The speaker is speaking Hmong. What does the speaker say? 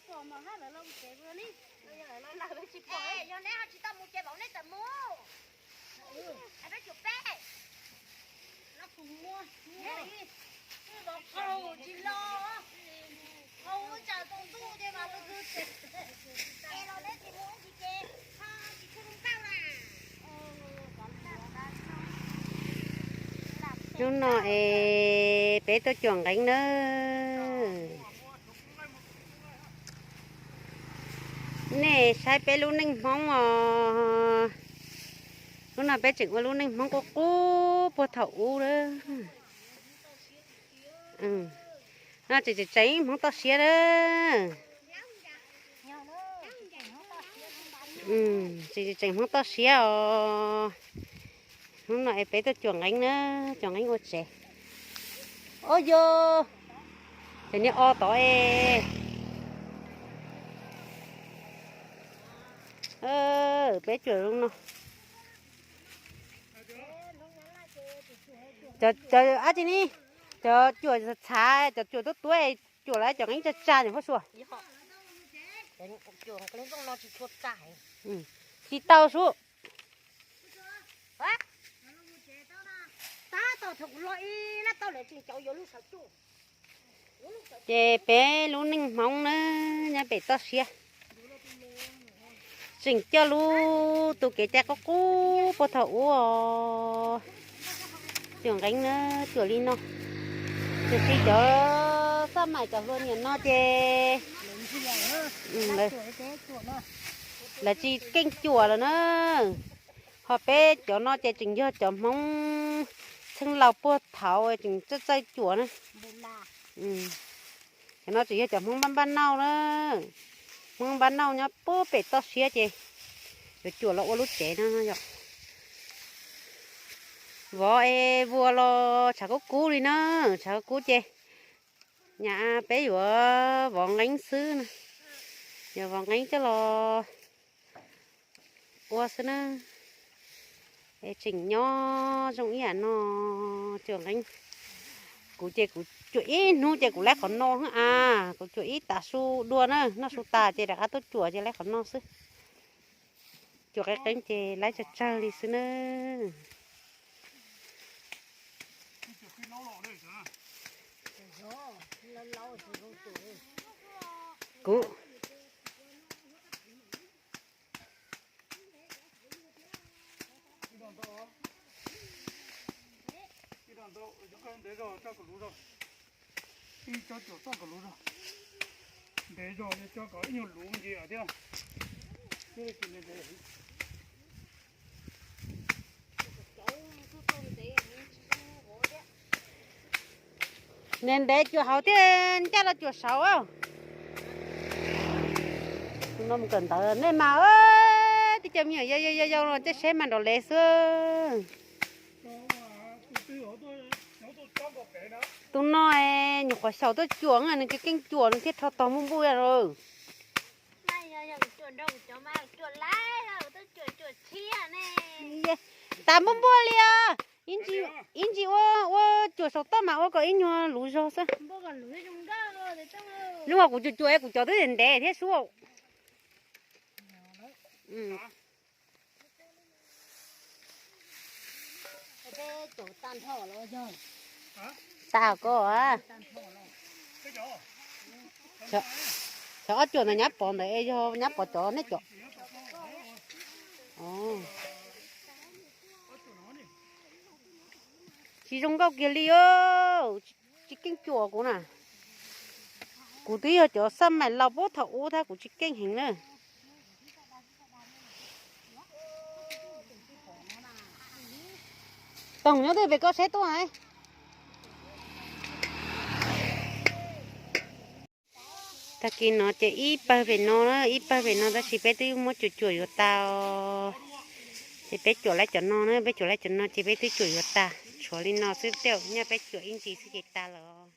Yog neb ho tsis tau mus ces vauv neb tawm mus. Peb cuam peb. Tsis los, tsis los, tsaus ntuj ces mas tus twg ces los neb tsis mus ib ntsis ces ho tsis tshua zoo nkauj na. Hnub no es peb tuaj cuam nqeeb nawb. Nej saib peb lub neej Hmoob os. Hnub no peb tseem ua lub neej Hmoob qub qub puag thaum ub lawm. No tseem tseem Hmoob toj siab na. Tseem tseem Hmoob toj siab os. Hnub no es peb tuaj cuam nqeeb na, cuam nqeeb ua tsev. Ua yog, ces niag o tod es. Peb cuam zoo no. Cov, cov dab tsi ne, cov cuam txhav, cov cuam tuab tuab, cuam lawv cov nqeeb tsag tsag nyuam qhuav sua. Tsis tau sub. Ces peb lub neej Hmoob na, nyob pem toj siab. Tseem coj lub tus kev cai qub qub puag thaum ub os. Cuam nqeeb na, cuam li no. Tiam sis cov xab maim cov hluas niam no ces lawv tsis keej cuam lawm na. Ho peb cov no ces tseem yog cov Hmoob txheej laus puag thaud tseem txawj txawj cuam na. Cov no tseem yog cov Hmoob npaj npaj nauj na. Hmoob npaj nauj nyob puag pem toj siab ces yuav cuam los ua lub tsev no yom. Vov es vuas los tshav kub kub li na, tshav kub kub ces nyam peb yuav vov nqeeb xwb na. Yuav vov nqeeb coj los ua xwb na. Es tseem nyob zoo ib yam no, cuam nqeeb. Kuv ces kuv cuam ib hnub ces kuv laib qhov no a, kuv cuam ib tav su dua na, noj su tas ces rov qab tuaj cuam ces laib qhov no xwb. Cuam qeeb qeeb ces laib tsawg tsawg li xwb na. Kuv ib co cuam txoj kom luv zog, ntev zog, co kom ib nyuag luv ntsia thiab. Ntev ntev cuam hauv thiab ncaj los cuam saud. No mus kawm ntawv nej mas, tib co me nyuam yau yau yau los tej seb mas nrov lev xwb. Tus no nyuam qhuav xyaum tuaj cuam, nws keej keej cuam nws thiaj rho tog npub npuj lawm. Tas npub npuj li os. Ib ntsis ua, ua cuam saum toj mas ua kom ib nyuag luv zog xwb. Zoo as kuv cuam cuam kuv cov twb ntev thiab sub. Tas ko. Cov ob cuam ntawd nyab pov ntawd es yog nyab pov cov nej cov. Tsis zoo nkauj kiag li os. Tsis keej cuam kuv na. Kuv twb yog cov xab maim laus puag thaum ub thiab kuv tsis keej heev na. Toog nyob twg pem koj seb tuaj. Tag kis no ces ib pawg pem no, ib pawg pem no tab sis peb twb muab cuam cuam yuav tas. Ces peb cuam laib cov no na, peb cuam laib cov no ces peb twb cuam yuav tas, tshuav li no xwb tej zaum nyaj peb cuam ib ntsis xwb ces tas lawm.